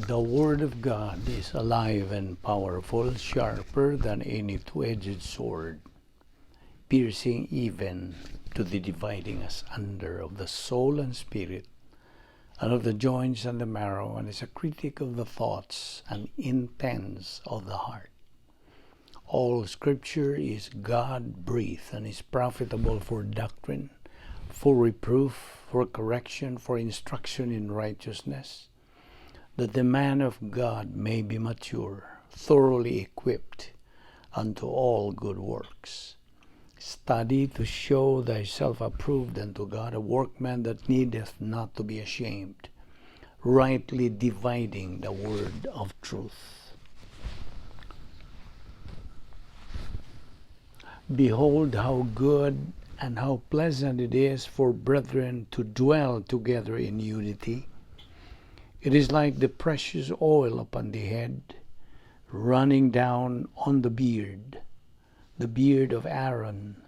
The Word of God is alive and powerful, sharper than any two-edged sword, piercing even to the dividing asunder of the soul and spirit, and of the joints and the marrow, and is a critic of the thoughts and intents of the heart. All Scripture is God-breathed and is profitable for doctrine, for reproof, for correction, for instruction in righteousness, that the man of God may be mature, thoroughly equipped unto all good works. Study to show thyself approved unto God, a workman that needeth not to be ashamed, rightly dividing the word of truth. Behold, how good and how pleasant it is for brethren to dwell together in unity. It is like the precious oil upon the head, running down on the beard of Aaron,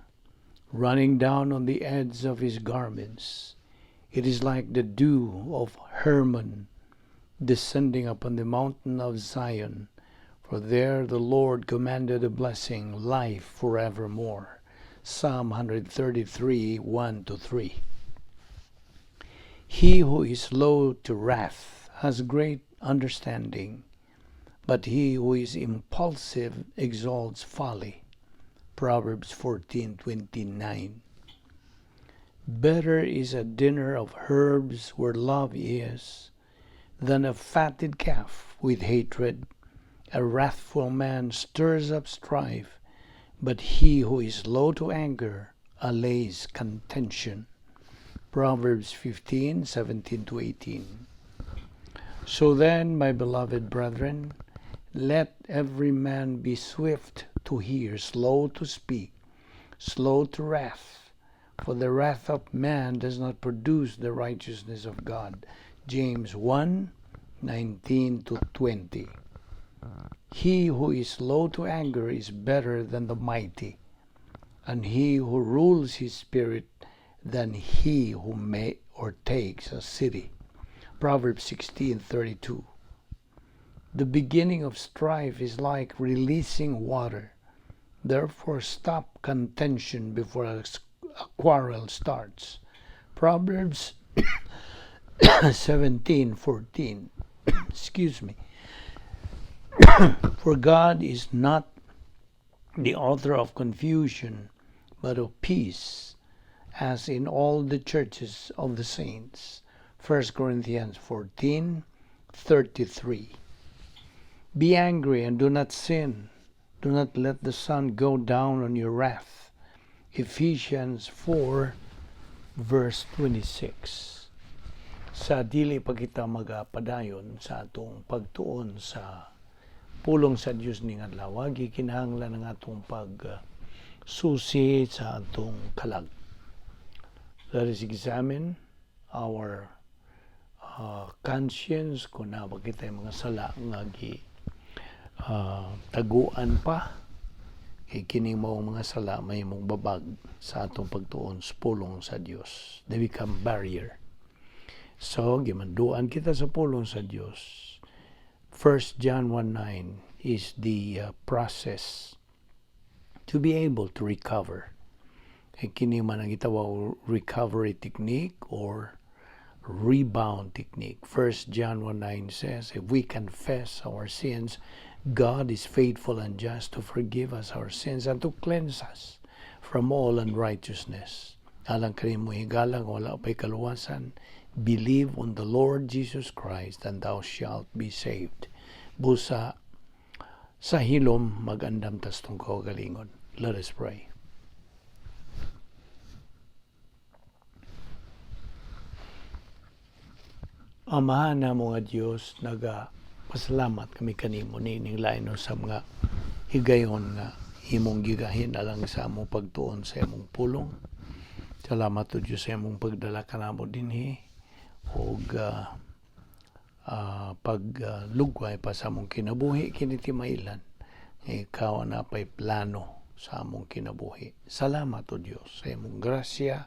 running down on the edge of his garments. It is like the dew of Hermon, descending upon the mountain of Zion. For there the Lord commanded a blessing, life forevermore. Psalm 133, 1-3. He who is slow to wrath has great understanding, but he who is impulsive exalts folly. Proverbs 14:29. Better is a dinner of herbs where love is, than a fatted calf with hatred. A wrathful man stirs up strife, but he who is slow to anger allays contention. Proverbs 15:17-18. So then, my beloved brethren, let every man be swift to hear, slow to speak, slow to wrath, for the wrath of man does not produce the righteousness of God. James 1:19-20. He who is slow to anger is better than the mighty, and he who rules his spirit than he who may or takes a city. Proverbs 16:32. The beginning of strife is like releasing water. Therefore stop contention before a quarrel starts. Proverbs 17:14. Excuse me. For God is not the author of confusion, but of peace, as in all the churches of the saints. 1 Corinthians 14:33. Be angry and do not sin. Do not let the sun go down on your wrath. Ephesians 4 verse 26. Sa dili pa kita magapadayon sa atong pagtuon sa pulong sa Dios ning adlaw, gikinahanglan ang atong pag susi sa atong kalag. Let us examine our conscience kung naa ba kita mga sala nga gi taguan pa, kay kining mao mga sala mahimong babag sa atong pagtuon sa pulong sa Dios. They become barrier. So gimanduan kita sa pulong sa Dios. 1 John 1:9 is the process to be able to recover. Kay kini man ang gitawag recovery technique or rebound technique. 1 John 1:9 says, if we confess our sins, God is faithful and just to forgive us our sins and to cleanse us from all unrighteousness. Alang kanimo higala wala pa'y kaluwasan, believe on the Lord Jesus Christ and thou shalt be saved. Busa sa hilom magandam tas tong kaugalingon. Let us pray. Amahan namo nga Dios, naga pasalamat kami kanimo niining lain sa mga higayon nga imong gigahin alang sa among pagtuon sa imong pulong. Salamat o Dios sa imong pagdala kanamo dinhi og paglugway pa sa among kinabuhi kini timailan. Ikaw ang napay plano sa among kinabuhi. Salamat o Dios sa imong grasya,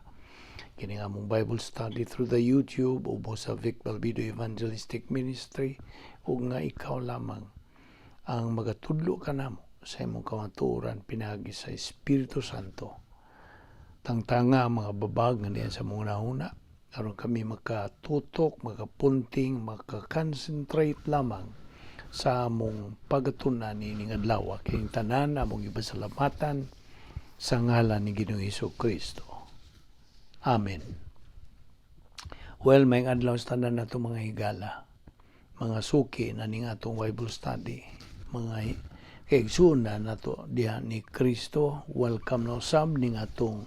Kini nga among Bible study through the YouTube ubos sa Vic Balbido Evangelistic Ministry ug nga ikaw lamang ang magatudlo kanamo sa imong kamatuoran pinaagi sa Espiritu Santo. Tangtanga ang mga babag nga diyan sa mga huna aron kami makatutok, makapunting, makakonsentrate lamang sa among pagatunan niining adlaw. Kining tanan among ipasalamatan sa ngalan ni Ginoong Hesus Kristo. Amen. Well, maayong adlaw sa tanan nato, mga higala, mga suki na ning atong Bible study, mga kaigsuonan nato diha ni Kristo, welcome na usab ning atong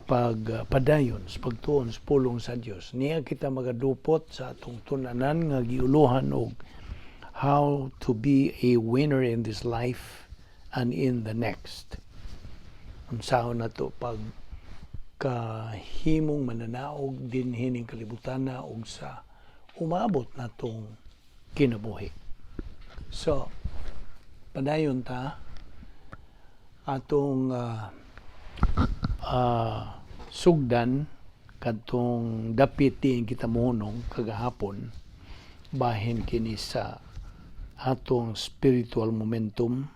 pagpadayon sa pagtuon sa pulong sa Dios. Niya kita magadupot sa atong tunanan nga giuluhan og "How to be a winner in this life and in the next." Unsaon nato pag kahimong mananaog dinhi ning kalibutan na ug sa umabot natong kinabuhi. So, padayon ta atong sugdan kadtong dapit diin kita mohunong kagahapon, bahin kini sa atong spiritual momentum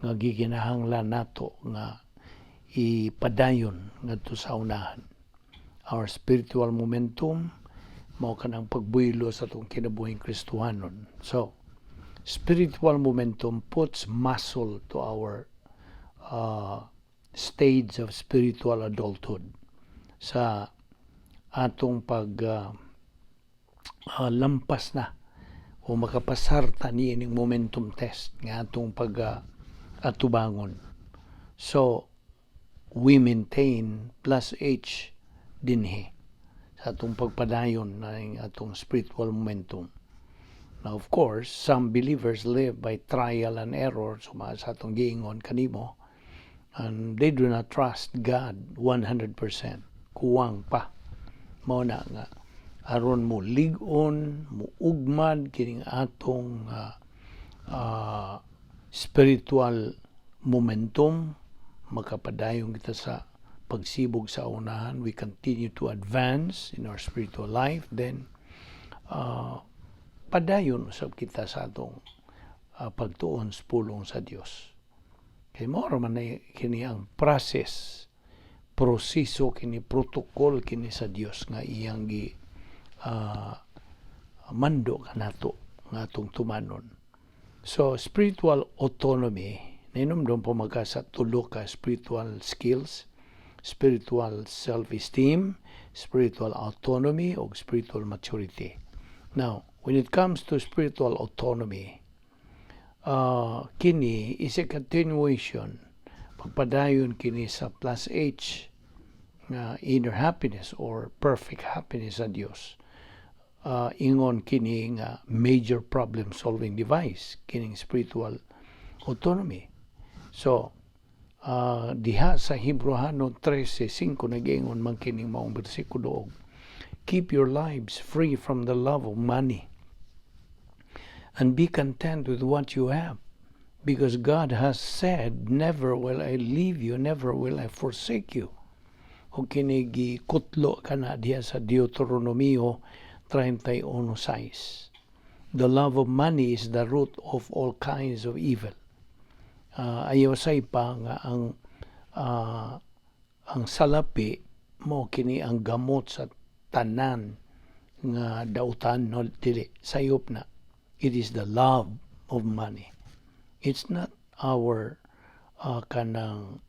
nga gikinahanglan nato nga ipadayon ngadto sa unahan. Our spiritual momentum mao kanang pagbuylo sa atong kinabuhing Kristohanon. So, spiritual momentum puts muscle to our stage of spiritual adulthood sa atong pag lampas na o makapasar ta niining momentum test nga atong pag atubangon. So, we maintain plus H dinhi sa atong pagpadayon ng atong spiritual momentum. Now, of course, some believers live by trial and error, suma sa atong giingon kanimo, and they do not trust God 100%. Kuwang pa. Mao na nga aron mo lig-on, mo ugmad kining atong spiritual momentum, makapadayon kita sa pagsibog sa unahan, we continue to advance in our spiritual life, then padayon usab kita sa atong pagtuon sa pulong sa Dios. Kay mao ra man na kini ang process, proseso kini, protocol kini sa Dios nga iyang gi mando kanato nga atong tumanon. So spiritual autonomy, nahinumdom pa magka sa tulo ka spiritual skills: spiritual self-esteem, spiritual autonomy, o spiritual maturity. Now, when it comes to spiritual autonomy, kini is a continuation, pagpadayon kini sa plus H, nga inner happiness or perfect happiness sa Dios. Ingon kini nga major problem solving device kining spiritual autonomy. So, diha sa Hebreohano 13:5 nag-ingon man kining maong bersikulo og "Keep your lives free from the love of money and be content with what you have, because God has said, 'Never will I leave you, never will I forsake you.'" O kini gikutlo kana diha sa Deuteronomio 31:6. The love of money is the root of all kinds of evil. Ayaw say pa nga ang salapi mo kini ang gamot sa tanan nga dautan, no? Dili, sayop na. It is the love of money. It's not our kanang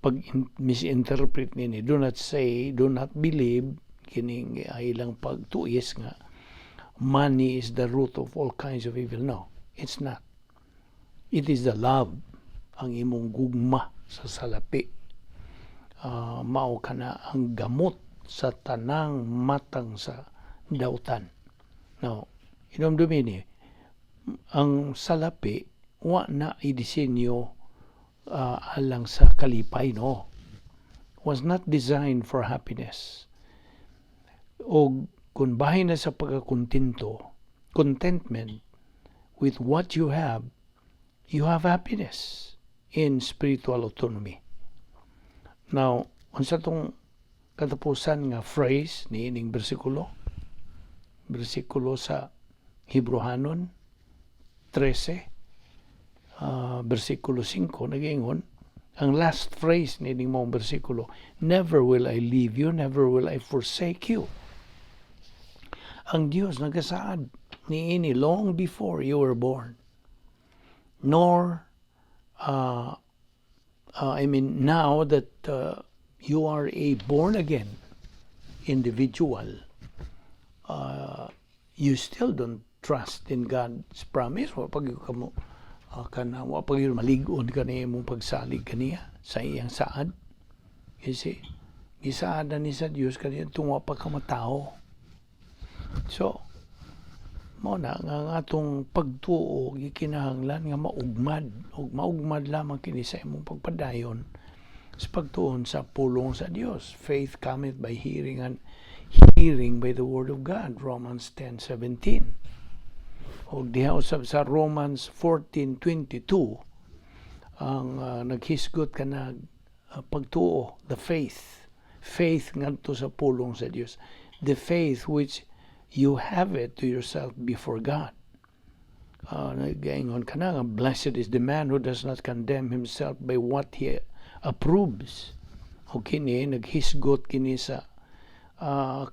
pag misinterpret nini. Do not say, do not believe kining ilang pagtuis nga money is the root of all kinds of evil. No, it's not. It is the love, ang imong gugma sa salapi, mao kana ang gamot sa tanang matang sa dautan. Now, hinumdumi ni ang salapi wa na idisenyo alang sa kalipay, no? Was not designed for happiness. O kung bahin na sa pagkakontento, contentment with what you have, you have happiness in spiritual autonomy. Now, unsa tong katapusan nga phrase ni ining bersikulo sa Hebrohanon 13 bersikulo 5, nag-ingon ang last phrase ni ining maong bersikulo, "Never will I leave you, never will I forsake you." Ang Dios nagasaad ni ini long before you were born. Nor I mean, now that you are a born again individual, you still don't trust in God's promise. Wa pag ka mo kana wa pag malig-on ka ni imong pagsalig kaniya sa iyang saad. You see, gisaad na ni sa Dios kaniya tungwa pa ka matao. So, mao na nga ang atong pagtuo gikinahanglan nga maugmad, ug maugmad lamang kini sa imong pagpadayon sa pagtuon sa pulong sa Dios. Faith cometh by hearing, and hearing by the word of God. Romans 10:17. Ug diha usab sa Romans 14:22, ang naghisgot ka na pagtuo, the faith. Faith ngadto sa pulong sa Dios. The faith which you have it to yourself before God. Nagaingon ka na nga, "Blessed is the man who does not condemn himself by what he approves." O kini, naghisgot kini sa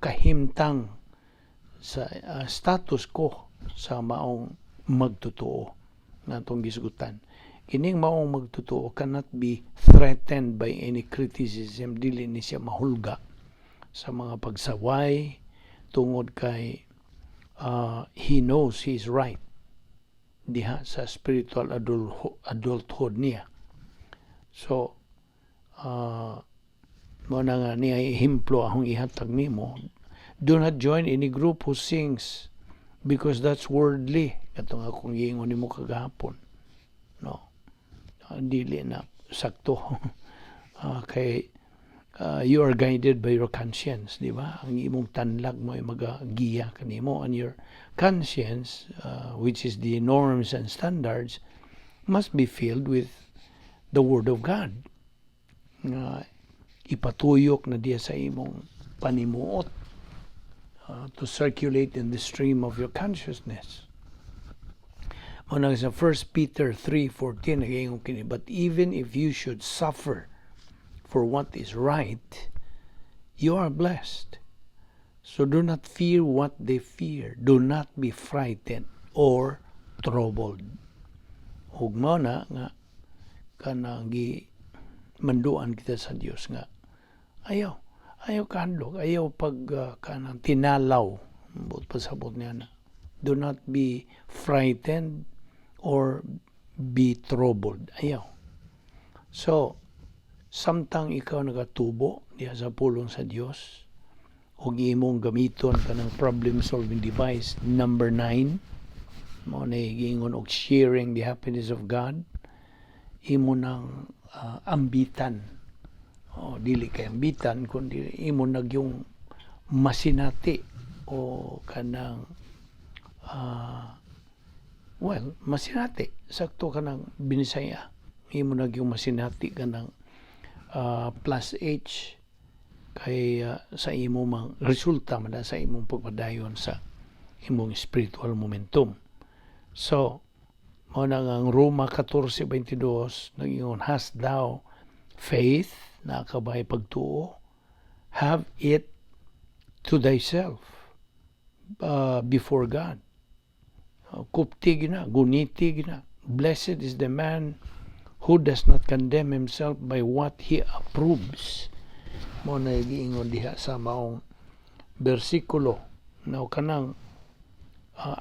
kahimtang sa status quo sa maong magtotoo nga atong gisgutan. Kining maong magtotoo cannot be threatened by any criticism. Dili ni siya mahulga sa mga pagsaway tungod kay he knows he is right diha sa spiritual adulthood niya. So, mo na nga niya ehemplo akong ihatag nimo. Do not join any group who sings because that's worldly. Katong akong giingon nimo kagahapon. No. Dili na sakto. Kay you are guided by your conscience, di ba? Ang imong tanlag mo ay magagiya kanimo, and your conscience, which is the norms and standards, must be filled with the Word of God. Nga ipatuyok na diya sa imong panimuot to circulate in the stream of your consciousness. Mo na sa 1 Peter 3:14, nagaingon kini, "But even if you should suffer for what is right, you are blessed. So do not fear what they fear. Do not be frightened or troubled." Ug mao na nga kanang gi manduan kita sa Dios nga ayaw ayaw kahadlok, ayaw pag kanang tinalaw, but pasabot niya na do not be frightened or be troubled, ayaw. So samtang ikaw nagatubo diha sa pulong sa Dios ug imong gamiton kanang problem solving device number 9, mao na giingon og sharing the happiness of God, imo nang ambitan o dili kay ambitan kundi imo nagyung masinati o kanang well, masinati sakto kanang Binisaya, imo nagyung masinati kanang plus H kay sa imo mang resulta man na sa imong pagpadayon sa imong spiritual momentum. So, mao na nga ang Roma 14:22 nag-ingon, "Hast thou faith?" Naa ka bay pagtuo? "Have it to thyself before God." Kupti gina, guniti gina. "Blessed is the man who does not condemn himself by what he approves." Mo na giingon diha sa maong bersikulo. Now, kanang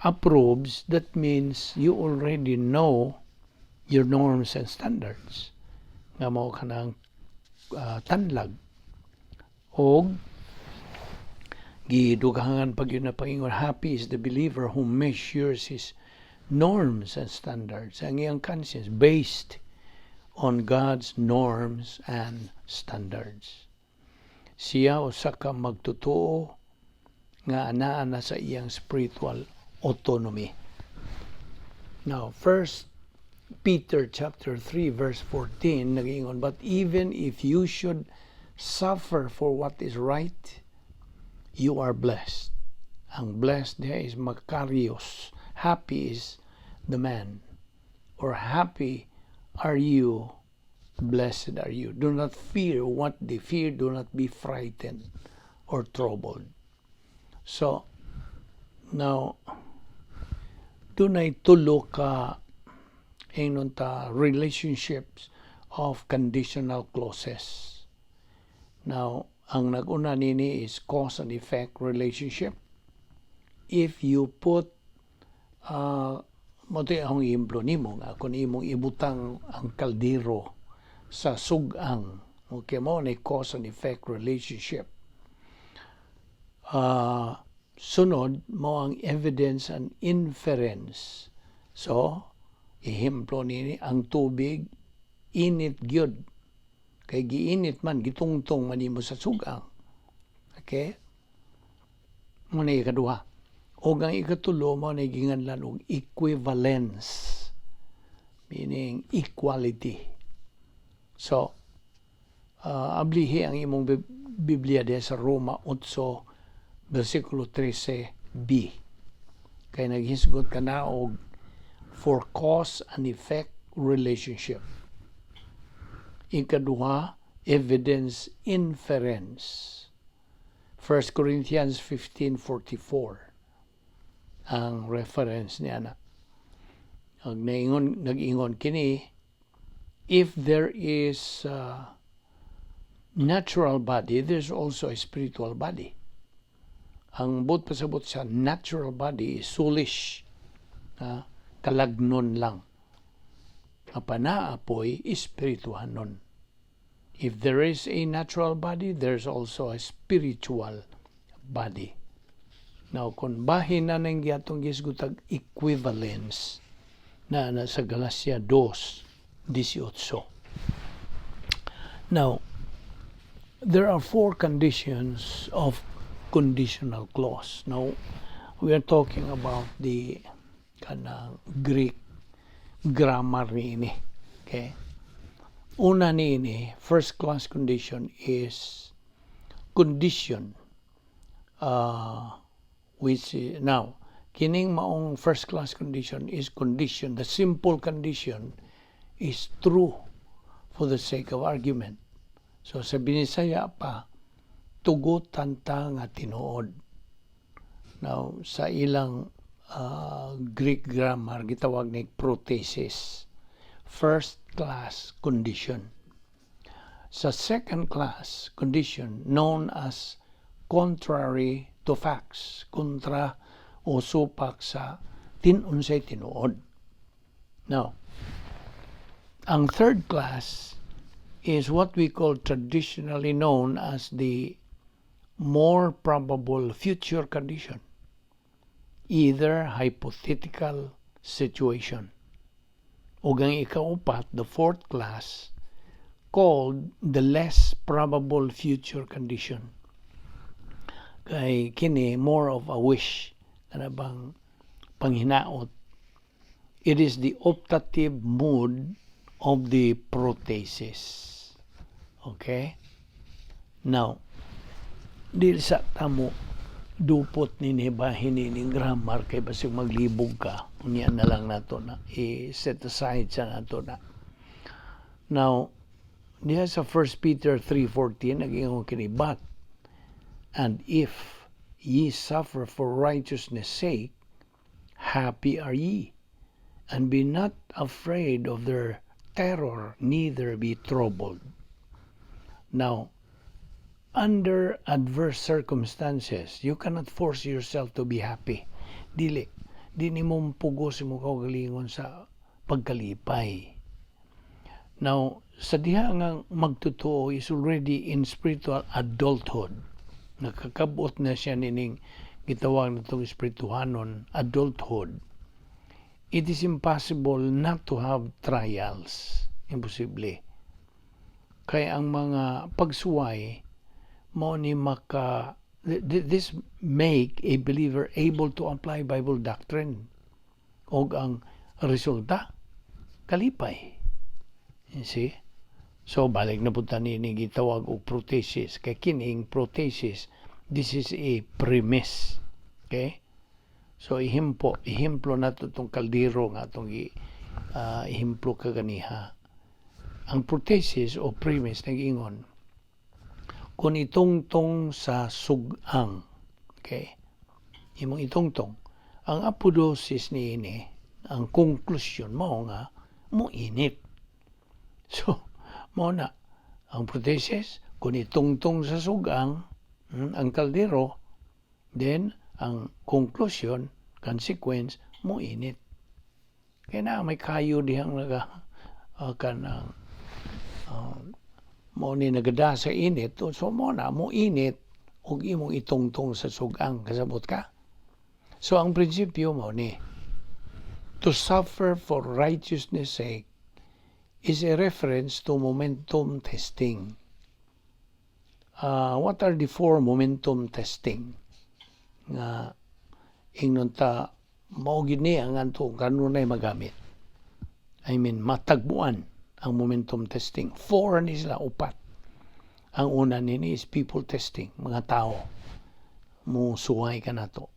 approves, that means you already know your norms and standards. Nga mao kanang tanlag. Og gidughangan pag yun na paingon, "Happy is the believer who measures his norms and standards," ang iyang conscience based on God's norms and standards. Siya usa ka magtotoo nga anaa na sa iyang spiritual autonomy. Now, First Peter chapter 3 verse 14 nag-ingon, "But even if you should Suffer for what is right, you are blessed. Ang blessed diha is makarios. Happy is the man. Or happy are you, blessed are you. Do not fear what they fear, do not be frightened or troubled. So, now, dunay tulo ka, ingnon ta, relationships of conditional clauses. Now, ang nag-una nini is cause and effect relationship. If you put, mao to akong ehemplo nimo nga kung imong ibutang ang kaldero sa sugang, okay, mao ni cause and effect relationship. Sunod mao ang evidence and inference. So, ehemplo nini, ang tubig init gyud kay giinit man, gitungtong man nimo sa sugang. Okay? Mao na ikaduha. O ang ikatulo, mao na ginganlan og equivalence, meaning equality. So, ablihi ang imong Biblia diha sa Roma 8 versikulo 13b. Kay naghisgot ka na og for cause and effect relationship. Ikaduha, evidence inference. 1 Corinthians 15:44 ang reference niya na. Ang naingon, nag-ingon kini, if there is a natural body, there's also a spiritual body. Ang buot pasabot sa natural body is soulish. Kalagnon lang. Apan naa poy espirituhanon. If there is a natural body, there's also a spiritual body. Now, kung bahin na nang giyatong gisgutag equivalence na sa Galacia 2:18. Now, there are four conditions of conditional clause. Now, we are talking about the kanang Greek grammar niini. Okay? Una niini, first class condition is condition which now kining maong first class condition is condition, the simple condition is true for the sake of argument. So sa Binisaya pa, tugutan ta nga tinuod. Now, sa ilang Greek grammar, gitawag ni protasis, first class condition. Sa second class condition, known as contrary to facts, kontra o supak sa tinunsay tinuod. Now, ang third class is what we call, traditionally known as the more probable future condition, either hypothetical situation. O ang ikaupat, the fourth class, called the less probable future condition. Kay kini more of a wish, kana bang panghinaot. It is the optative mood of the protasis. Okay? Now, di sa tamo dupot nini bahin ni grammar kay basig maglibog ka. Unya na lang nato na i-set aside sa nato na. Now, diha sa 1 Peter 3:14, nag-ingon kini, "But and if ye suffer for righteousness' sake, happy are ye, and be not afraid of their terror, neither be troubled." Now, under adverse circumstances, you cannot force yourself to be happy. Dili. Di nimo pugos imong kaugalingon sa pagkalipay. Now, sa diha nga magtotoo is already in spiritual adulthood. Nakakabot na siya nining gitawag natong espirituhanon adulthood. It is impossible not to have trials. Imposible. Kaya ang mga pagsuway mao ni maka this make a believer able to apply Bible doctrine, og ang resulta, kalipay. You see? So balik na pud ta ni gitawag og prothesis, kay kining prothesis, this is a premise. Okay? So ehemplo nato tong kaldero nga atong gi ehemplo kaganiha. Ang prothesis o premise nag-ingon kung itungtong sa sugang, okay? Imong itungtong ang apodosis niini, ang konklusyon mao nga mo init. So mao na ang prothesis, kung itungtong sa sugang ang kaldero, then ang conclusion, consequence, mo init. Kaya na may kayo dihang naga kanang mo ni nagada sa init, so mo na mo init ug imong itungtong sa sugang, kasabot ka. So ang prinsipyo mo ni to suffer for righteousness' sake is a reference to momentum testing. What are the four momentum testing? Nga ingnon ta mao gid ni ang antong kanunay magamit. I mean, matagbuan ang momentum testing. Four ni sila, upat. Ang una nini is people testing, mga tao. Mo suway ka nato.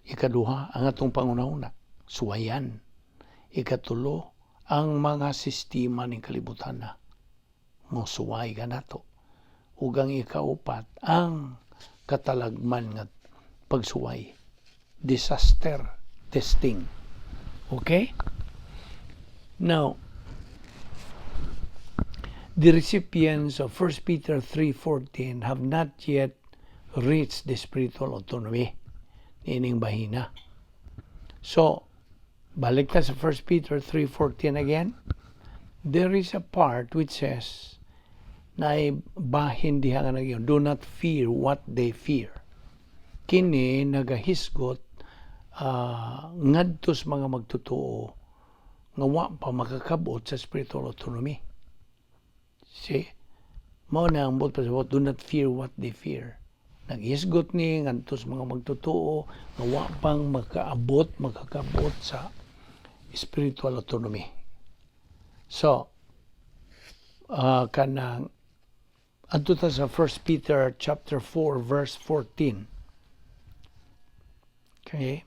Ikaduha, ang atong pangunahuna, suwayan. Ikatulo, ang mga sistema ning kalibutan na. Mo suway ka nato. Ug ang ikaupat, ang katalagman nga pagsuway. Disaster testing. Okay? Now, the recipients of 1 Peter 3:14 have not yet reached the spiritual autonomy niining bahina. So, balik ta sa 1 Peter 3:14 again. There is a part which says na bahin diha nga nagyon, "Do not fear what they fear." Kini nagahisgot ngadto sa mga magtotoo nga wa pa makakabot sa spiritual autonomy. See? Mao na ang buot pasabot, "Do not fear what they fear." Naghisgot ni ngadto sa mga magtotoo nga wa pang makaabot, makakabot sa spiritual autonomy. So, kanang adto ta sa 1 Peter chapter 4 verse 14. Okay?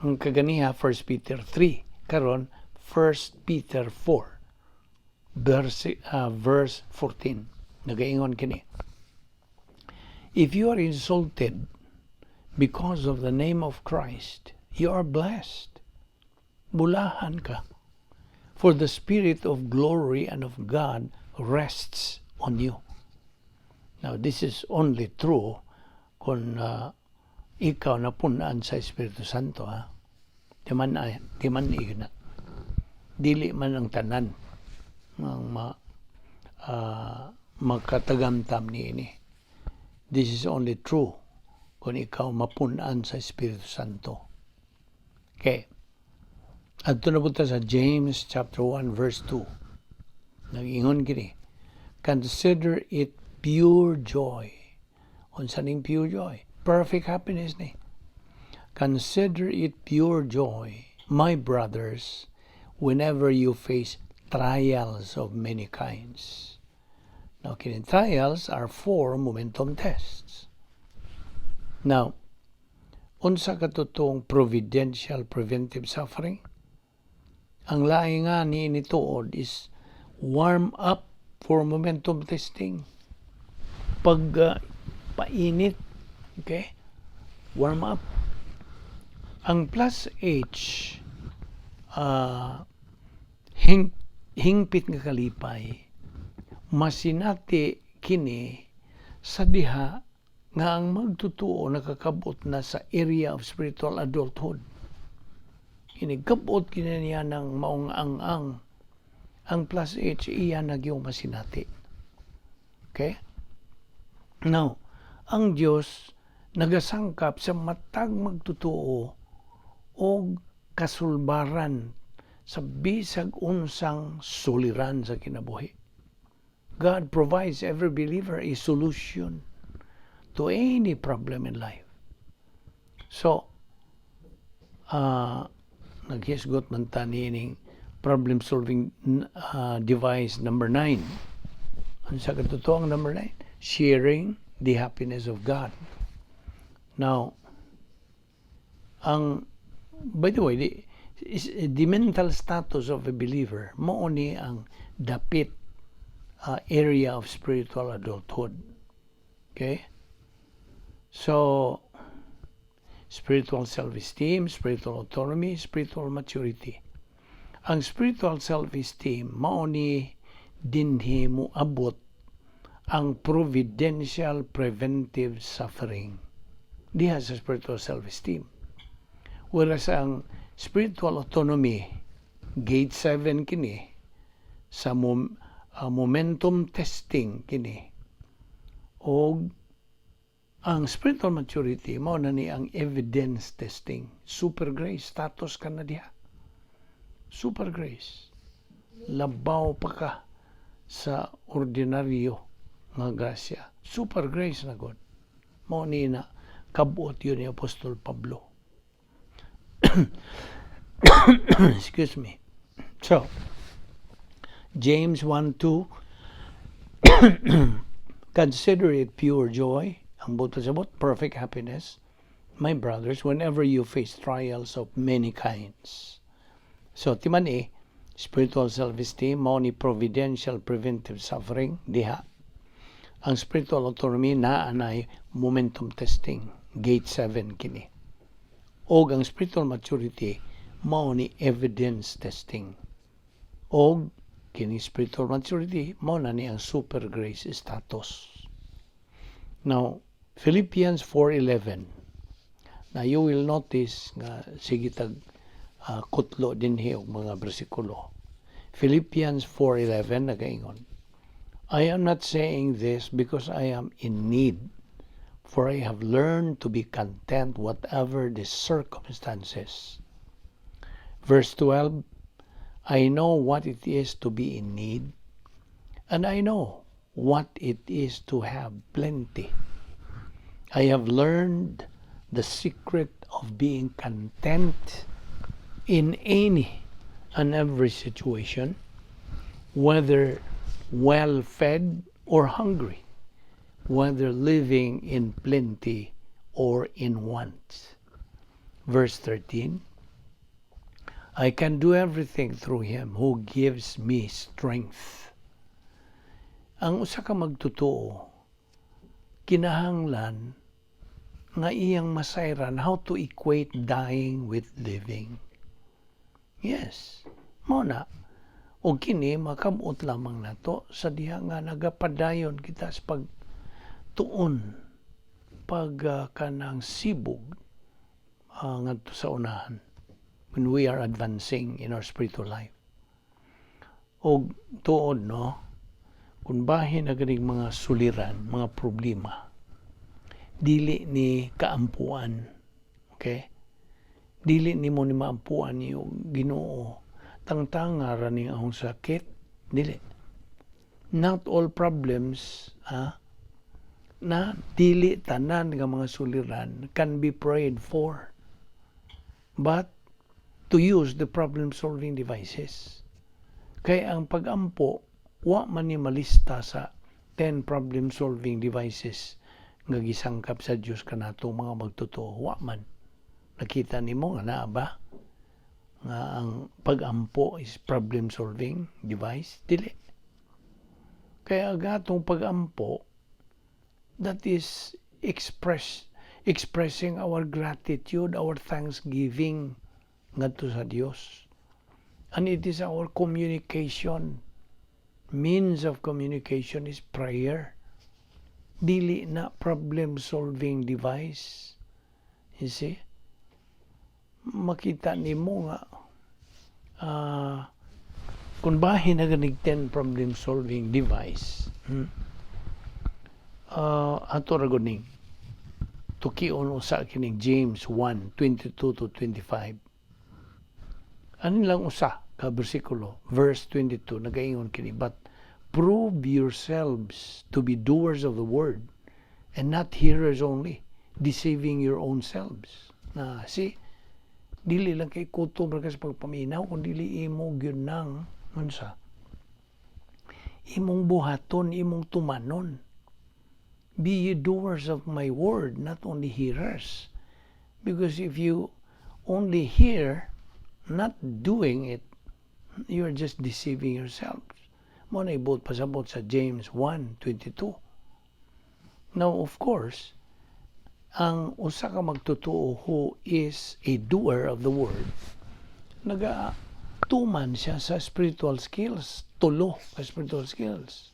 Ang kaganiha 1 Peter 3, karon 1 Peter 4 verse 14. Nagaingon kini. "If you are insulted because of the name of Christ, you are blessed." Bulahan ka. "For the Spirit of glory and of God rests on you." Now, this is only true kung ikaw napunan sa Espiritu Santo. Ha? Di man na. Dili man ang tanan ang makatagamtam niini. This is only true kung ikaw mapunan sa Espiritu Santo. Okay. Adto na punta sa James chapter 1 verse 2. Nag-ingon kini. "Consider it pure joy." Unsa ning pure joy? Perfect happiness ni. "Consider it pure joy, my brothers, whenever you face trials of many kinds." Now, kini trials are four momentum tests. Now, unsa katotong providential preventive suffering? Ang laing nga ni tuod is warm up for momentum testing. Pag painit, okay? Warm up. Ang plus H, hingpit nga kalipay, masinati kini sa diha nga ang magtotoo nakakabot na sa area of spiritual adulthood. Inigkabot kini niya ng maong ang-ang. Ang plus H, iya nagyong masinati. Okay? Now, ang Dios nagasangkap sa matag magtotoo og kasulbaran sa bisag unsang suliran sa kinabuhi. God provides every believer a solution to any problem in life. So, naghisgot man ta niining problem solving device number 9. Unsa katotoo ang number 9? Sharing the happiness of God. Now, ang by the way, the mental status of a believer mao ni ang dapit area of spiritual adulthood. Okay? So, spiritual self-esteem, spiritual autonomy, spiritual maturity. Ang spiritual self-esteem mao ni dinhi moabot ang providential preventive suffering diha sa spiritual self-esteem. Whereas ang spiritual autonomy, gate 7 kini, sa momentum testing kini. Og ang spiritual maturity mao na ni ang evidence testing. Super grace status ka na diha. Super grace. Labaw pa ka sa ordinaryo nga grasya. Super grace na gud. Mao ni na kabuot yun ni Apostol Pablo. Excuse me. So, James 1:2, "Consider it pure joy," ang buot pasabot, perfect happiness, "my brothers, whenever you face trials of many kinds." So, timan eh, spiritual self-esteem, mao ni providential preventive suffering, diha. Ang spiritual autonomy naa nay momentum testing, gate 7 kini. Og ang spiritual maturity, mao ni evidence testing. Og kini spiritual maturity, mao na ni ang super grace status. Now, Philippians 4:11. Now, you will notice nga sige tag kutlo dinhi og mga bersikulo. Philippians 4:11 nagaingon, "I am not saying this because I am in need, for I have learned to be content whatever the circumstances." Verse 12, "I know what it is to be in need, and I know what it is to have plenty. I have learned the secret of being content in any and every situation, whether well fed or hungry, whether living in plenty or in want." Verse 13, "I can do everything through Him who gives me strength." Ang usa ka magtotoo, kinahanglan nga iyang masayran how to equate dying with living. Yes, mao na. O kini makabot lamang nato sa diha nga nagapadayon kita sa pagtuon, pag kanang sibog ngadto sa unahan when we are advancing in our spiritual life. Og tuod, no, kung bahin na ganing mga suliran, mga problema, dili ni kaampuan. Okay? Dili nimo ni maampuan ni Ginoo. Tangtanga ra ning akong sakit. Dili. Not all problems, ha, na dili tanan nga mga suliran can be prayed for. But to use the problem solving devices. Kay ang pagampo, wa man ni malista sa 10 problem solving devices nga gisangkap sa Dios kanato mga magtotoo. Wa man. Nakita nimo nga naa ba nga ang pagampo is problem solving device? Dili. Kaya ang atong pagampo, that is expressing our gratitude, our thanksgiving ngadto sa Dios. And it is our communication. Means of communication is prayer. Dili na problem solving device. You see? Makita nimo nga kung bahin na ganig 10 problem solving device, Ato ra gud ning tukion usa kining James 1:22 to 25. Ano lang usa ka bersikulo, verse 22, nagaingon kini, "But prove yourselves to be doers of the word and not hearers only, deceiving your own selves." Na see, dili lang kay kutob ra ka sa pagpaminaw, kun dili imo gyud nang unsa Imong buhaton, imong tumanon. Be ye doers of my word, not only hearers. Because if you only hear, not doing it, you're just deceiving yourselves. Mao na ibuot pasabot sa James 1:22. Now, of course, ang usa ka magtotoo who is a doer of the word, nagatuman siya sa spiritual skills, tulo ka spiritual skills.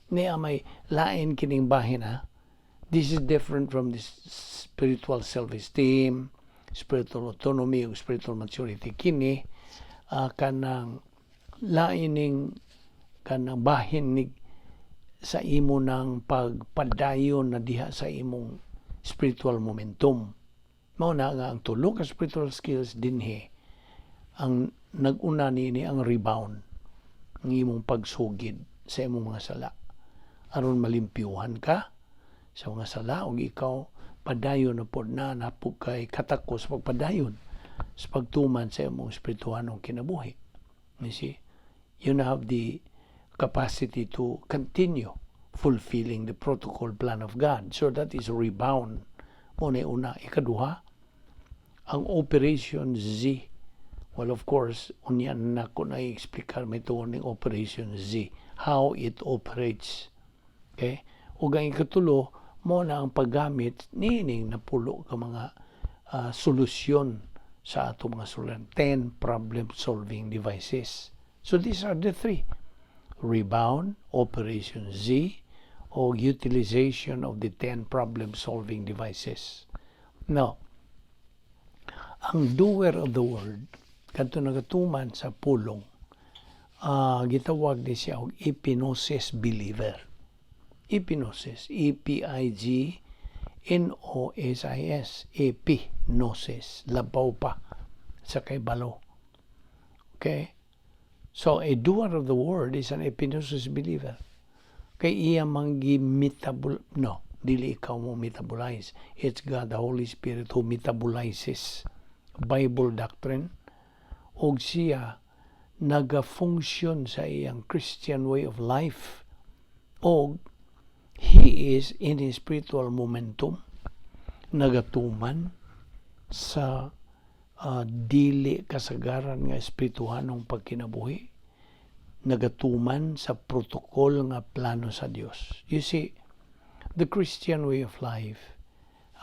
Niya may lain kining bahin ha. This is different from this spiritual self-esteem, spiritual autonomy, ug spiritual maturity. Kini kanang laining kanang bahin ni sa imo ng pagpadayon na diha sa imong spiritual momentum. Mao na nga ang tulo ka spiritual skills dinhi, ang nag-una niini ang rebound, ang imong pagsugid sa imong mga sala aron malimpyuhan ka sa mga sala ug ikaw padayon na pod na napug kay katako sa pagpadayon sa pagtuman sa imong espirituhanong kinabuhi. You see, you now have the capacity to continue fulfilling the protocol plan of God. So that is a rebound. Mao na una. Ikaduha, ang Operation Z. Well, of course, unya na ko na i-explicar may tuon ning Operation Z, how it operates. Okay? Ug ang ikatulo, mao na ang paggamit niining napulo ka mga solusyon sa ato mga sulan. 10 problem-solving devices. So these are the three. Rebound, Operation Z, o utilization of the 10 problem-solving devices. Now, ang doer of the word, kadto nagatuman sa pulong, gitawag ni siya og epignosis believer. Epignosis, epignosis, epignosis, labaw pa sa kaybalo. Okay? So, a doer of the word is an epignosis believer. Kay iya mang gimetabol, no, dili ikaw mo metabolize. It's God, the Holy Spirit, who metabolizes Bible doctrine og siya naga-function sa iyang Christian way of life og he is in his spiritual momentum, nagatuman sa dili kasagaran nga espirituhanong pagkinabuhi, nagatuman sa protocol nga plano sa Dios. You see, the Christian way of life,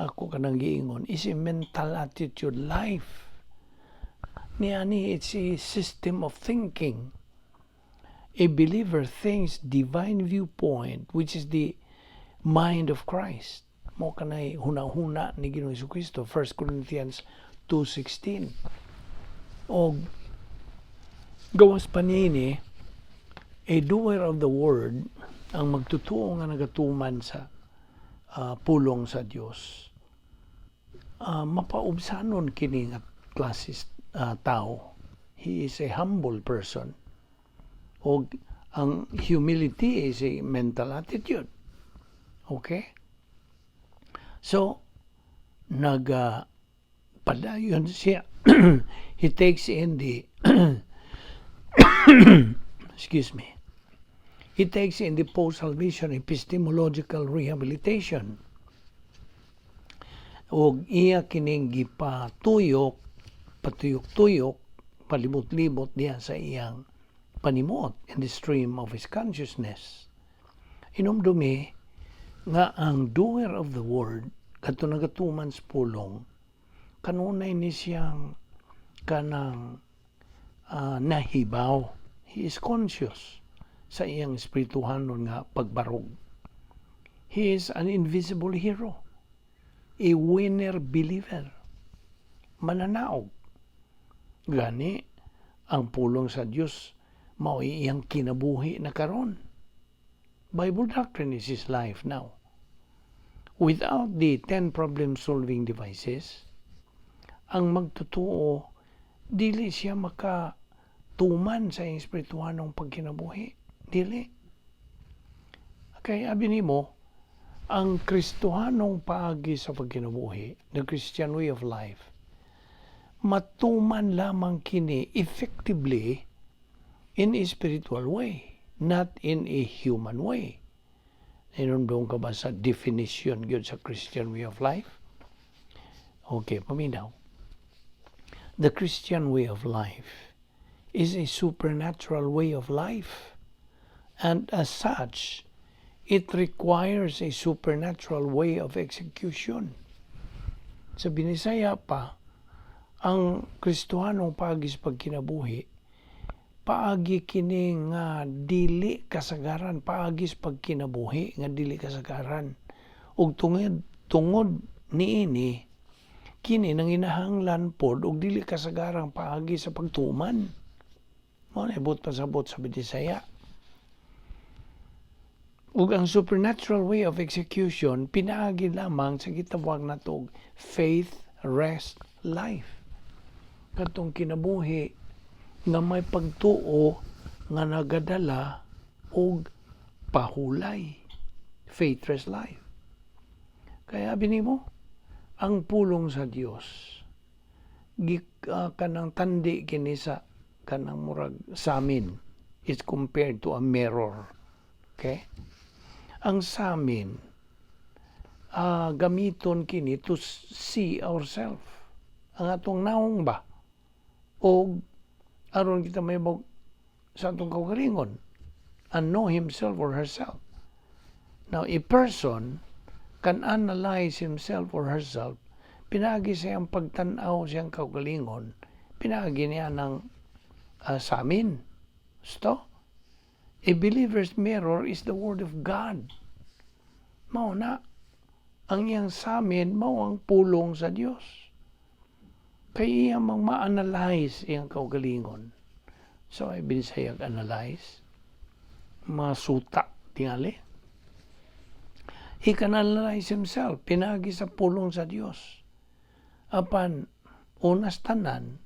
ako kanang giingon, is a mental attitude life. Niani, it's a system of thinking. A believer thinks divine viewpoint, which is the mind of Christ. Mao kanay huna-huna ni Ginoong Kristo, 1 Corinthians 2:16. Og gawas pa niini, a doer of the word, ang magtotoo nga nagatuman sa pulong sa Dios. Mapaubsanon kini nga klases tao. He is a humble person. Og ang humility is a mental attitude. Okay? So, nag padayon siya. He takes in the, excuse me. He takes in the post-salvation epistemological rehabilitation. Og iya kining gipatuyok, patuyok-tuyok, palibot-libot diya sa iyang panimuot in the stream of his consciousness. Hinumdumi nga ang doer of the word, kadto nagatuman sa pulong, kanunay ni siyang kanang nahibaw. He is conscious sa iyang espirituhanon nga pagbarog. He is an invisible hero, a winner believer. Mananaog. Gani, ang pulong sa Dios mao iyang kinabuhi na karon. Bible doctrine is his life now. Without the 10 problem-solving devices, ang magtotoo, dili siya makatuman sa iyang espirituhanong pagkinabuhi. Dili. Kay abi nimo, ang Kristohanong paagi sa pagkinabuhi, the Christian way of life, matuman lamang kini effectively in a spiritual way. not in a human way. Nahinumdom ka ba sa definition gyud sa Christian way of life? Okay, paminaw. The Christian way of life is a supernatural way of life. And as such, it requires a supernatural way of execution. Sa Binisaya pa, ang Kristohanong paagi sa pagkinabuhi, paagi kini nga dili kasagaran, paagi sa pagkinabuhi nga dili kasagaran. Ug tungod niini, kini nanginahanglan pod og dili kasagarang paagi sa pagtuman. Mao na buot pasabot sa Binisaya. Ug ang supernatural way of execution pinaagi lamang sa gitawag nato og faith rest life. Katong kinabuhi nga may pagtuo nga nagadala og pahulay. Faith rest life. Kaya binimo ang pulong sa Dios, kanang tandi kini sa kanang murag samin. It's compared to a mirror. Okay? Ang samin, gamiton kini to see ourselves. Ang atong naong ba? O aron kita may sa atong kaugalingon and know himself or herself. Now, a person can analyze himself or herself pinaagi sa iyang pagtan-aw siyang kaugalingon, pinaagi niya ng samin. Gusto? A believer's mirror is the Word of God. Mao na. Ang iyang samin, mao ang pulong sa Dios. Kay iya mang ma-analyze iyang kaugalingon. So, ay Binisayag analyze. Masuta, tingali. He can analyze himself, pinaagi sa pulong sa Dios. Apan, unas tanan,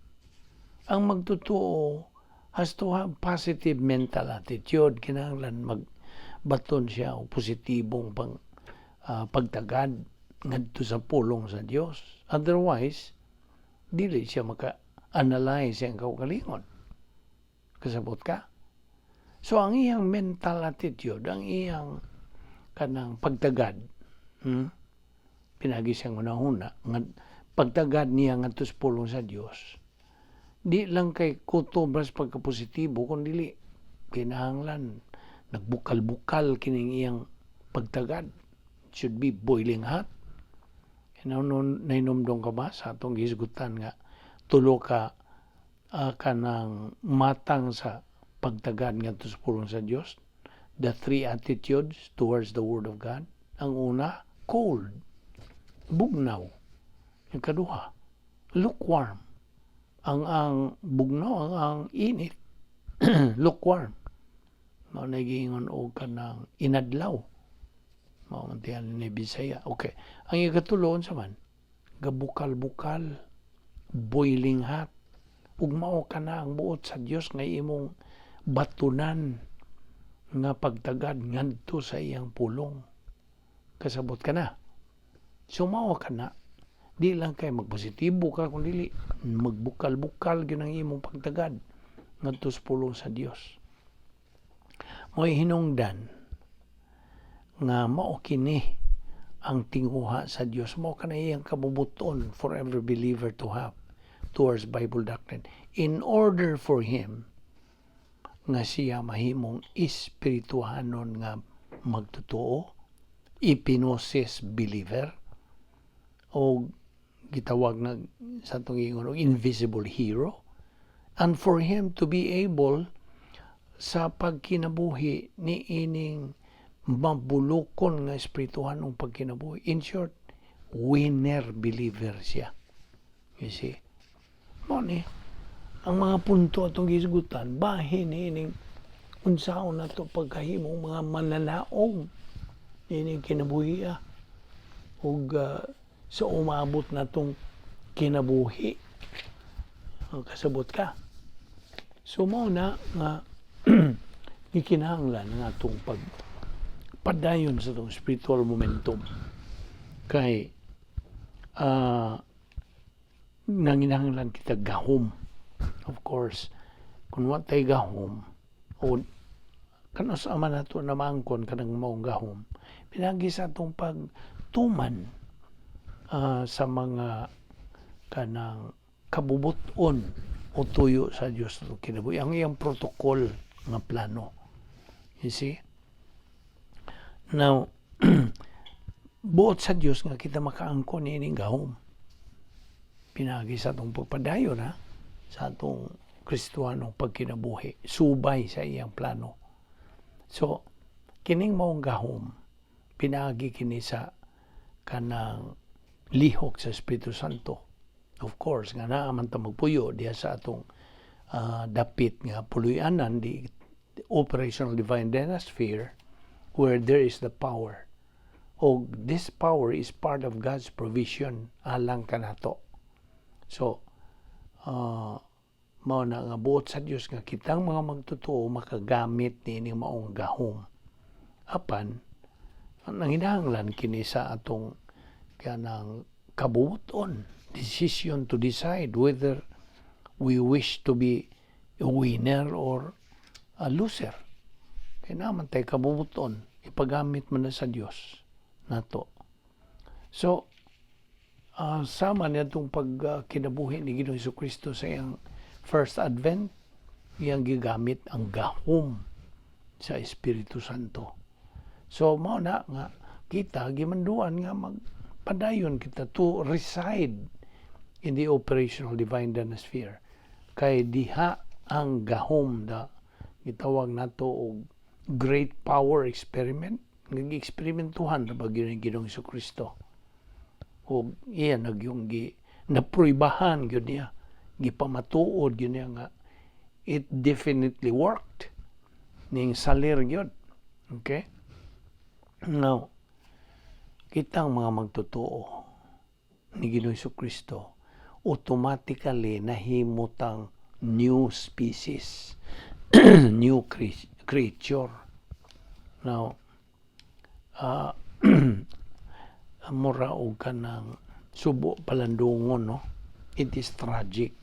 ang magtotoo has to have positive mental attitude. Kinahanglan magbaton siya og positibong pagtagad ngadto sa pulong sa Dios. Otherwise, dili siya maka-analyze ang kaugalingon. Kasabot ka? So ang iyang mental attitude, ang iyang kanang pagtagad, Pinaagi siyang hunahuna, nga pagtagad niya ngadto sa pulong sa Dios. Di lang kay kutob ra sa pagkapositibo, kun dili kinahanglan nagbukal-bukal kining iyang pagtagad. It should be boiling hot. Nahinumdom ka ba sa atong gihisgutan nga tulo ka kanang matang sa pagtagad ngadto sa pulong sa Dios? The three attitudes towards the Word of God. Ang una, cold, bugnaw. Ang kaduha, lukewarm. Ang bugnaw, ang init, lukewarm. Mao na giingon og kanang inadlaw. Mao man tiyan ni Bisaya. Okay. Ang ikatulo, unsa man? Gabukal-bukal, boiling hot. Ug mao kana ang buot sa Dios nga imong batunan nga pagtagad ngadto sa iyang pulong. Kasabot ka na? So mao ka na. Di lang kay magpositibo ka, kung dili magbukal-bukal gyud ang imong pagtagad ngadto sa pulong sa Dios. Mo'y hinungdan nga mao kini ang tinguha sa Dios. Mao kana iyang kabubuton for every believer to have towards Bible doctrine in order for him nga siya mahimong espirituhanon nga magtotoo, epignosis believer, o gitawag na sa atong ingon og invisible hero, and for him to be able sa pagkinabuhi ni ining mabulukon nga espirituhanong pagkinabuhi. In short, winner believer siya. You see? Mao ni ang mga punto atong gihisgutan bahin ining unsaon nato pagkahimong mga manlalaog ining kinabuhi ug sa umabot natong kinabuhi. Kasabot ka? So mao na nga gikinahanglan nga atong pag padayon sa atong spiritual momentum kay nanginahanglan kita gahom. Of course, kung wa tay gahom o Kanus-a man nato na maangkon kanang maong gahom? Pinaagi sa atong pagtuman sa mga kanang kabubuton o tuyo sa Dios sa atong kinabuhi. Ang iyang protocol nga plano. You see? Now, buot sa Dios nga kita makaangkon niining gahom. Pinaagi sa atong pagpadayon ha, sa atong Kristohanong pagkinabuhi, subay sa iyang plano. So, kining maong gahom, pinaagi kini sa kanang lihok sa Espiritu Santo. Of course, nga naa man ta magpuyo diha sa atong dapit nga puloy-anan, the operational divine sphere where there is the power. O this power is part of God's provision alang kanato. So, mao na nga buot sa Dios nga kitang mga magtotoo makagamit niining maong gahom. Apan nanginahanglan kini sa atong kanang kabuoton, decision to decide whether we wish to be a winner or a loser. Kay naa man tay kabubuton, ipagamit man na sa Dios nato. So, sama niadtong pagkinabuhi ni Ginoong Kristo sa iyang first advent, iyang gigamit ang gahom sa Espiritu Santo. So mao na nga kita gimanduan nga magpadayon kita to reside in the operational divine sphere. Kay diha ang gahom da gitawag nato og great power experiment nga gieksperimentuhan ra ba gyud ni Ginoong Kristo. O iya nagyung gi napruibahan gyud niya, gipamatuod gyud niya nga it definitely worked ning salir gyud. Okay? Now, kitang mga magtotoo ni Ginoong Kristo automatically nahimutang new species, new creature. Now, mura og kanang subo palandungon, no? It is tragic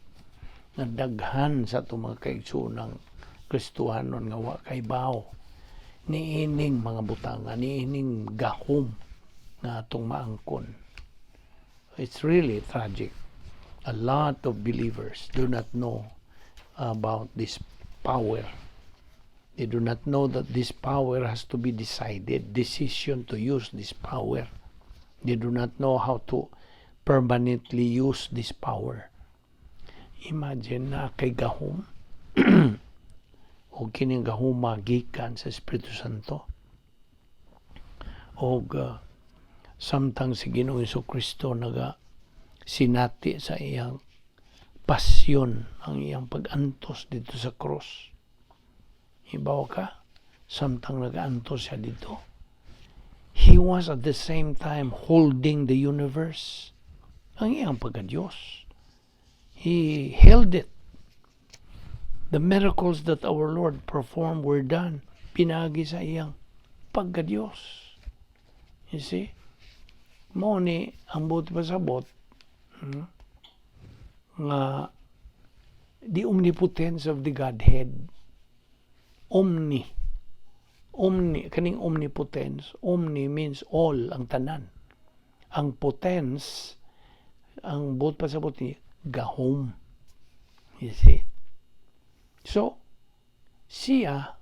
nga daghan sa atong mga kaigsoonang Kristohanon nga wa kaibaw niining mga butanga, niining gahom nga atong maangkon. It's really tragic. A lot of believers do not know about this power. They do not know that this power has to be decided, decision to use this power. They do not know how to permanently use this power. Imagine na kay gahom o kining gahom magikan sa Espiritu Santo. Og samtang si Ginoong Kristo naga sinati sa iyang pasyon, ang iyang pag-antos dito sa cross. Ibaw ka, samtang nag-antos siya dito, he was at the same time holding the universe. Ang iyang pagka-Diyos. He held it. The miracles that our Lord performed were done pinaagi sa iyang pagka-Diyos. You see? Mao ni ang buot pasabot nga the omnipotence of the Godhead. Omni. Omni, kaning omnipotence, omni means all, ang tanan. Ang potence, ang buot pasabot ni gahom. You see? So, siya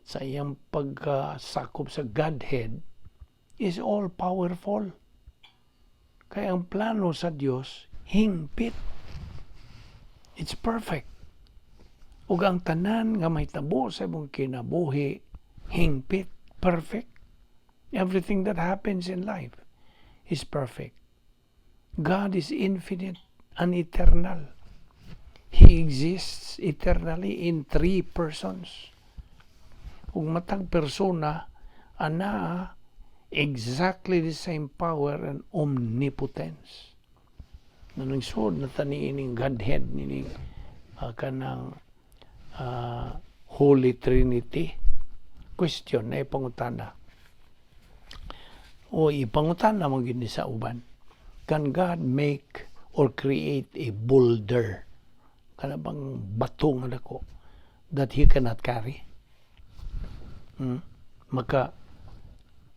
sa iyang pagkasakop sa Godhead is all powerful. Kaya ang plano sa Dios hingpit. It's perfect. Ug ang tanan nga mahitabo sa imong kinabuhi hingpit, perfect. Everything that happens in life is perfect. God is infinite and eternal. He exists eternally in three persons. Ug matag persona ana exactly the same power and omnipotence. Nganong sud na ta niining Godhead nining kanang Holy Trinity question na ipangutana o ipangutana mo gyud ni sa uban: can God make or create a boulder, kana bang bato nga dako that He cannot carry?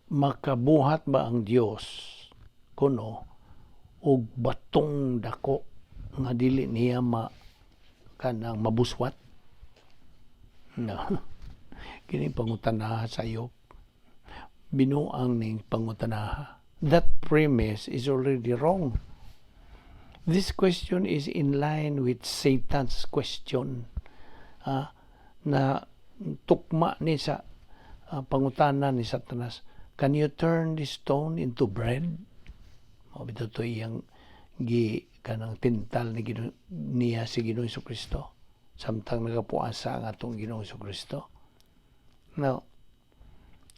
Makabuhat ba ang Dios kuno og batong dako nga dili niya ma kanang mabuswat? No. Kini pangutanaha sa iyo. Binuang ning pangutanaha. That premise is already wrong. This question is in line with Satan's question. Na tukma ni sa pangutana ni Satanas, "Can you turn this stone into bread?" Mao bitaw to iyang gi kanang tintal ni Gino, niya si Ginoong Kristo samtang nagapuasa ang atong Ginoong Kristo. Now,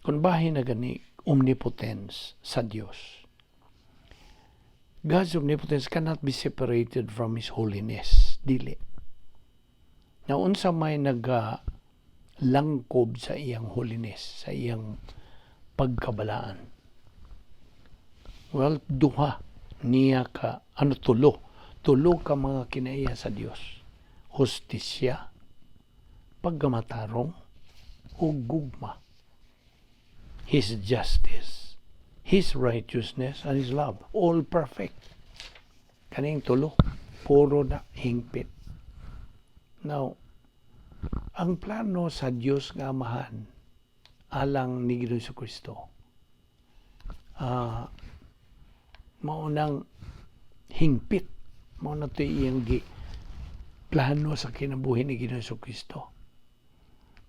kung bahin na gani omnipotence sa Dios. God's omnipotence cannot be separated from His holiness. Dili. Na unsa may naga langkob sa iyang holiness, sa iyang pagkabalaan? Well, duha niya ka, ano, tulo. Tulo ka mga kinaiya sa Dios. Hustisya, pagkamatarong, ug gugma. His justice, His righteousness, and His love. All perfect. Kaning tulo, puro na hingpit. Now, ang plano sa Dios nga Amahan alang ni Ginoong Kristo, mao nang hingpit, mao na to iyang gi plano sa kinabuhi ni Ginoong Kristo.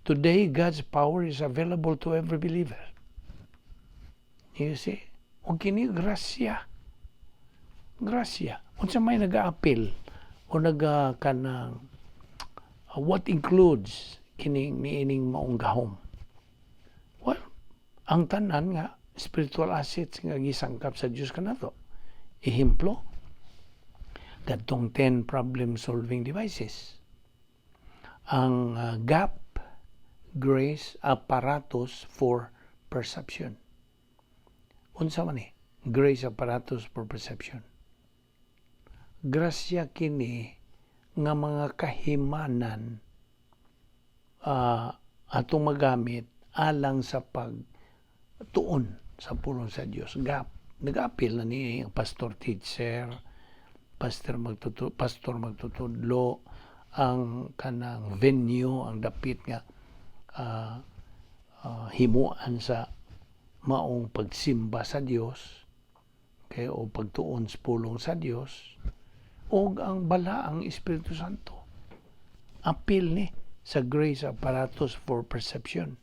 Today, God's power is available to every believer. You see? O kini grasya. Grasya. Unsa may nag-aapil o naga kanang what includes kining niining maong gahom? Well, ang tanan nga spiritual assets nga gisangkap sa Dios kanato. Ehemplo, kadtong 10 problem solving devices. Ang GAP, Grace Apparatus for Perception. Unsa man ni? Grace Apparatus for Perception. Grasya kini nga mga kahimanan atong magamit alang sa pagtuon sa pulong sa Dios. GAP. Nag-apil na ni ang pastor teacher, pastor magtutudlo, ang kanang venue, ang dapit nga himuan sa maong pagsimba sa Dios, okay, o pagtuon sa pulong sa Dios, o ang balaang Espiritu Santo. Apil ni sa Grace Apparatus for Perception.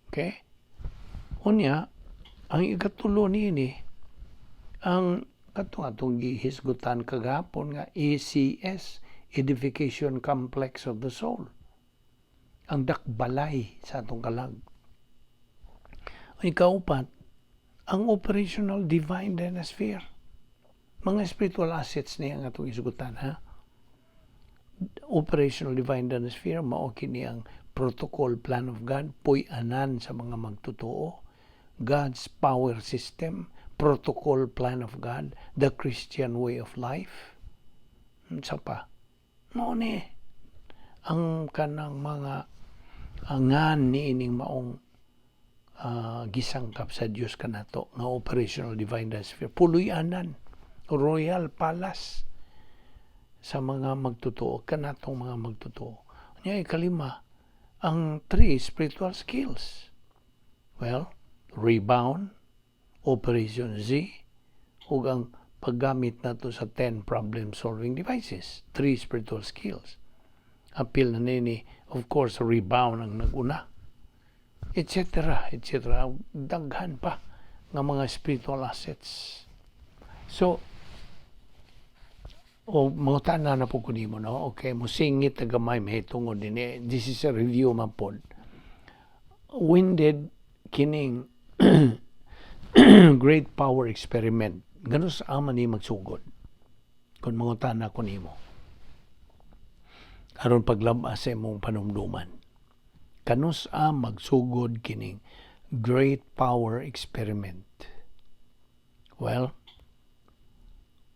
Okay? Unya, ang ikatulo niini, ang katong atong gihisgutan kagahapon nga ECS, Edification Complex of the Soul. Ang dakbalay sa atong kalag. Ang ikaupat, ang operational divine dynasphere. Mga spiritual assets niya ang atong isugutan, ha? Operational divine dynasphere, mao kini ang protocol plan of God, puy-anan sa mga magtotoo, God's power system, protocol plan of God, the Christian way of life. Unsa pa? Mao ni ang kanang mga angan niining maong gisangkap sa Dios kanato nga operational divine sphere, puloy-anan, royal palace sa mga magtotoo, kanatong mga magtotoo. Nya ikalima, ang three spiritual skills. Well, Rebound, Operation Z, ug ang paggamit nato sa 10 problem solving devices, three spiritual skills. Apil na nini, of course, Rebound ang naguna, etc., etc. Daghan pa nga mga spiritual assets. So, o mangutana na po ko nimo, no? Okay, musingit na gamay mahitungod dinhi. This is a review man pod. When did kining great power experiment, ganus ama ni magsugod? Kung mangutana ko nimo. Aron paglabas sa imong panumduman. Kanus a magsugod kining great power experiment? Well,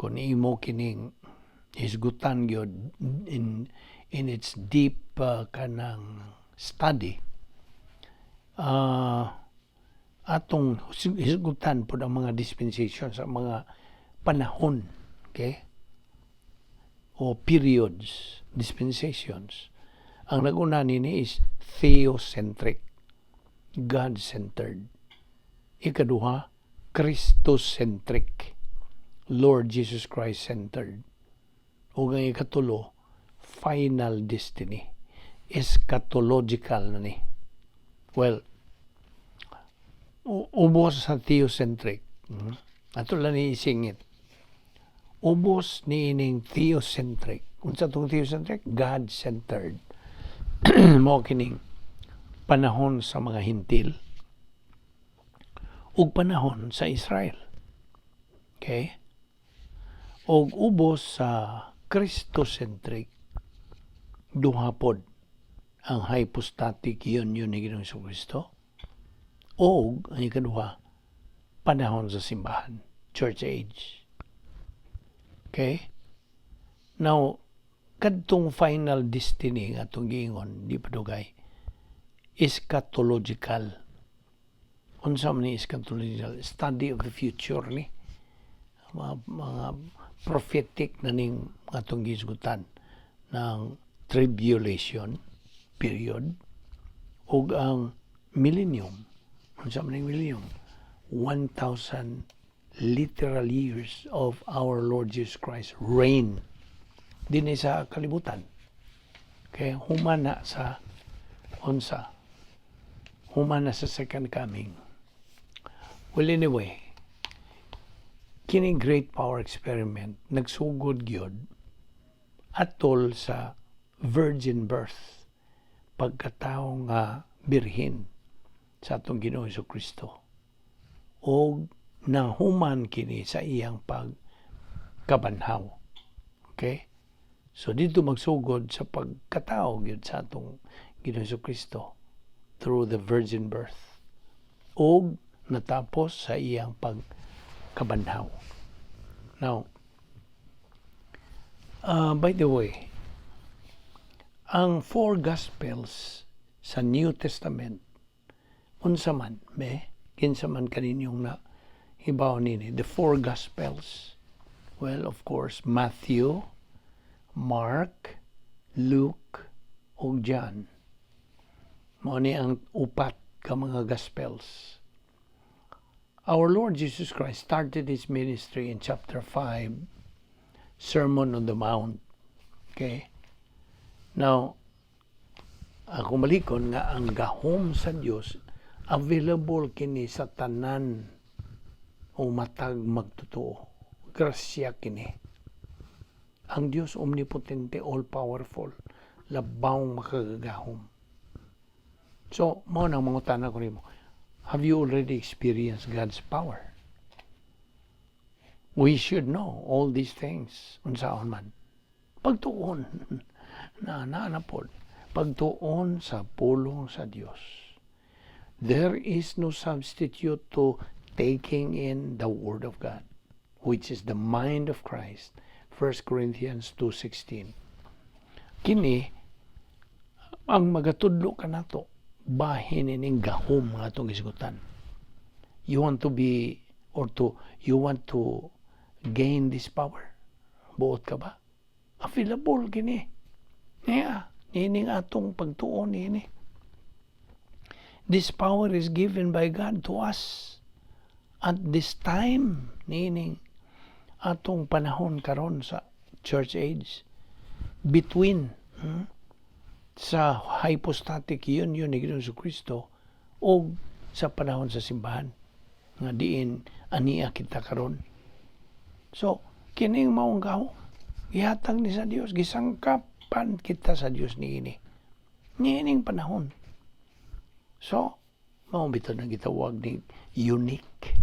kung imo kining hisgutan gyud in its deep kanang study, Atong hisgutan pod ang mga dispensation sa mga panahon, okay? O periods, dispensations. Ang naguna nini is theocentric, God-centered. Ikaduha, Christocentric, Lord Jesus Christ-centered. Ug ang ikatulo, final destiny, eschatological na ni. Well, ubos sa theocentric. Ato lang ni isingit. Ubos ni ining theocentric. Unsa tong theocentric? God-centered. Mao kining panahon sa mga Hintil ug panahon sa Israel. Okay? Og ubos sa Christocentric, duha pod, ang hypostatic union ni Ginoong Kristo og ang ikaduha, panahon sa simbahan, church age. Okay? Now, kadtong final destiny nga atong giingon di pa dugay, eschatological. Unsa man ni eschatological? Study of the future ni. Mga prophetic na ning atong gihisgutan ng tribulation period ug ang millennium. Unsa man ning millennium? 1,000 literal years of our Lord Jesus Christ reign dinhi sa kalibutan. Okay, humana sa unsa? Humana sa second coming. Well, anyway, kining great power experiment nagsugod gyud atol sa virgin birth, pagkatao nga birhen sa atong Ginoong Kristo, og nahuman kini sa iyang pagkabanhaw. Okay? So dito magsugod sa pagkatao gyud sa atong Ginoong Kristo through the virgin birth ug natapos sa iyang pagkabanhaw. Now, by the way, ang four Gospels sa New Testament, unsa man, me, kinsa man kaninyong na hibaw nini, the four Gospels? Well, of course, Matthew, Mark, Luke, ug John. Mao ni ang upat ka mga Gospels. Our Lord Jesus Christ started his ministry in chapter 5, Sermon on the Mount. Okay? Now, ako malikon nga ang gahom sa Dios available kini sa tanan o matag magtotoo. Grasya kini. Ang Dios omnipotente, all-powerful, labaw makagagahom. So, mao nang mangutana ko nimo. Have you already experienced God's power? We should know all these things. Unsaon man? Pagtuon. Na na na pod. Pagtuon sa pulong sa Dios. There is no substitute to taking in the Word of God, which is the mind of Christ. 1 Corinthians 2.16. Kini, ang magatudlo ka nato, bahin ining gahom nga atong gisgutan. You want to be, or to, you want to gain this power? Buot ka ba? Available kini. Niya, nining atong pagtuon nini. This power is given by God to us at this time, nining atong panahon karon sa church age between sa hypostatic union ni Ginoong Kristo o sa panahon sa simbahan nga diin ania kita karon. So, kining maong gahom gihatag ni sa Dios, gisangkapan kita sa Dios niini niining panahon. So, mao bitaw na gitawag ni unique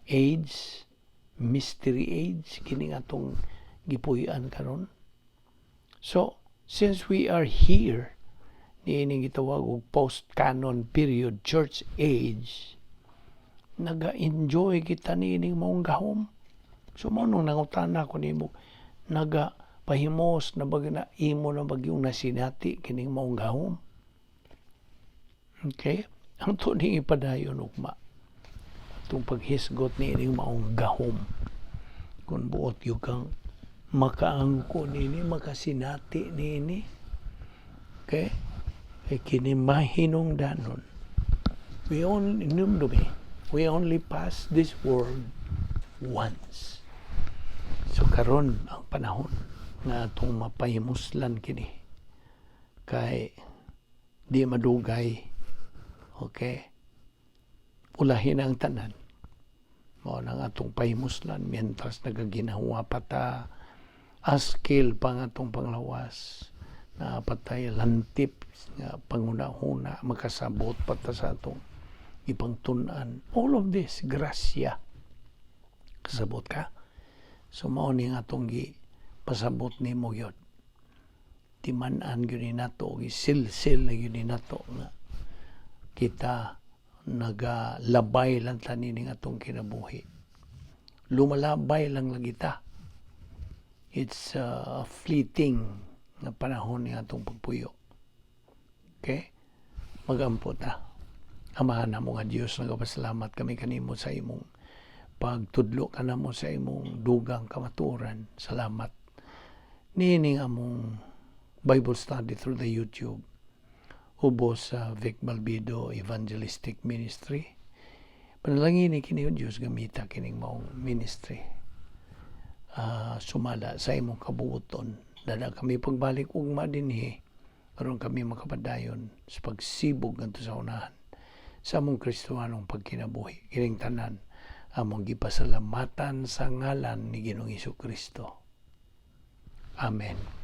age, mystery age, kining atong gipuy-an karon. So, since we are here, niining gitawag og post-canon period, church age, naga-enjoy kita niining maong gahom. So, mao nung nangutana ko nimo, naga pahimos na ba na imo na ba yung nasinati kining maong gahom? Okay? Ang tuning ipadayon ugma. Atong paghisgot ni ining maong gahom. Kung buot gyud kang makaangko nini, makasinati niini. Okay? Kay kini mahinungdanon. We only, hinumdumi, we only pass this world once. So karon ang panahon nga atong mapahimuslan kini. Kay di madugay. Okay? Ulahin ang tanan. Mao nang atong pahimuslan mientras nagaginhawa pa ta, askil pa ang atong panglawas, naa pa tay lantip nga panghuna-huna, makasabot pa ta sa atong ipangtun-an. All of this, grasya. Kasabot ka? So mao ni nga atong gi pasabot nimo gyud. Timan-an gyud ni nato, gisilsil na gyud ni nato nga kita nagalabay lang ta nining atong kinabuhi. Lumalabay lang lagi ta. It's fleeting nga panahon ni atong pagpuyo. Okay? Magampo ta. Amahan namo nga Dios, nagapasalamat kami kanimo sa imong pagtudlo kanamo sa imong dugang kamatuoran. Salamat. Niining among Bible study through the YouTube ubos sa Vic Balbido Evangelistic Ministry. Panalangini kini, o Diyos, gamita kining maong ministry. Sumala sa imong kabuoton. Dala kami pagbalik ugma dinhi aron kami makapadayon sa pagsibog ngadto sa unahan sa among Kristohanong pagkinabuhi. Kining tanan among gipasalamatan sa ngalan ni Ginoong Kristo. Amen.